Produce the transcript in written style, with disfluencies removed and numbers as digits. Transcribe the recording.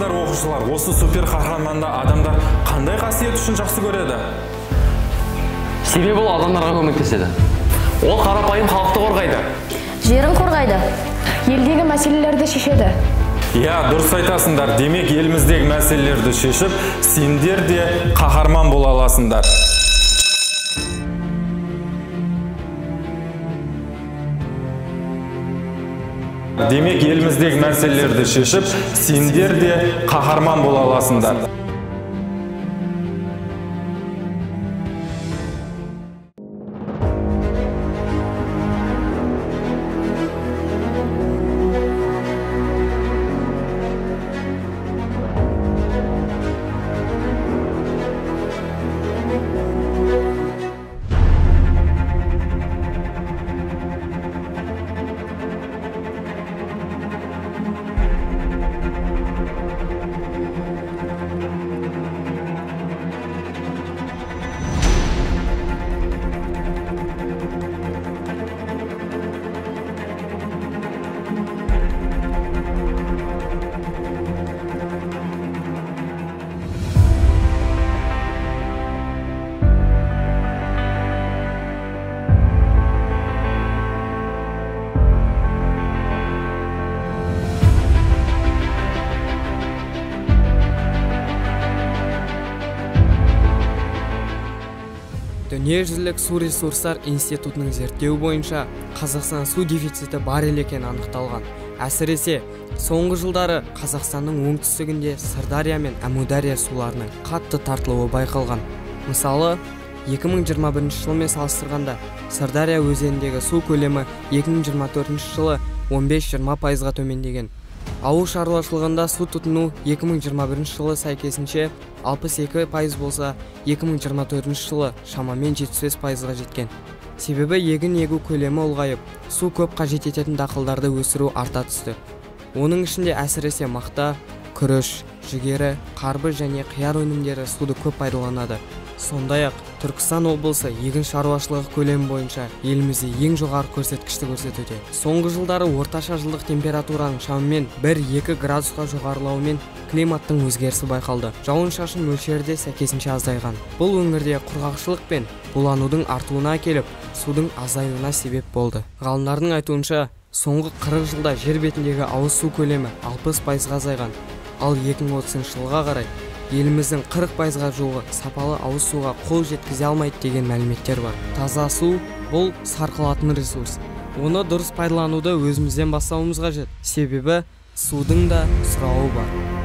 ойлайсыңдар, оқушылар, осы супер қаһарманды адамдар қандай қасиет үшін жақсы көреді? Себебі ол адамдарға көмектеседі. Ол қарапайым халықты қорғайды. Жерін қорғайды. Елдегі мәселелерді шешеді. Иә, дұрыс айтасыңдар. Демек, еліміздегі мәселелерді шешіп, сендер де қаһарман бола аласыңдар. Демек, еліміздегі мәселелерді шешіп, сендер де қаһарман бола аласыңдар. Дүниежүзілік су ресурстар институтының зерттеуі бойынша Қазақстан су дефициті бар екені анықталған. Әсіресе, соңғы жылдары Қазақстанның оңтүстігінде Сырдария мен Әмудария суларының қатты тартылуы байқалған. Мысалы, 2021 жылмен салыстырғанда Сырдария өзеніндегі су көлемі 2024 жылы 15-20%-ға төмендеген. Ауыл шаруашылығында су тұтыну 2021 жылы сәйкесінше 62% болса, 2024 жылы шамамен 75%-ға жеткен. Себебі егін егу көлемі ұлғайып, су көп қажет ететін дақылдарды өсіру арта түсті. Оның ішінде әсіресе мақта, күріш, жүгері, қарбыз және қияр өнімдері суды көп пайдаланады. Сондай-ақ, Түркістан облысы егін шаруашылығы көлемі бойынша елімізде ең жоғары көрсеткішті көрсетуде. Соңғы жылдары орташа жылдық температураның шамамен 1-2 градусқа жоғарылауымен климаттың өзгерісі байқалды. Жауын-шашын мөлшері де сәйкесінше азайған. Бұл өңірде құрғақшылық пен буланудың артуына әкеліп, судың азаюына себеп болды. Ғалымдардың айтуынша, соңғы 40 жылда жер бетіндегі ауыз су көлемі 60%-ға азайған. Ал 2030 жылға қарай еліміздің 40%-ға жуығы сапалы ауыз суға қол жеткізе алмайды деген мәліметтер бар. Таза су бұл сарқылатын ресурс. Оны дұрыс пайдалануды өзімізден бастауымыз қажет. Себебі судың да сұрауы бар.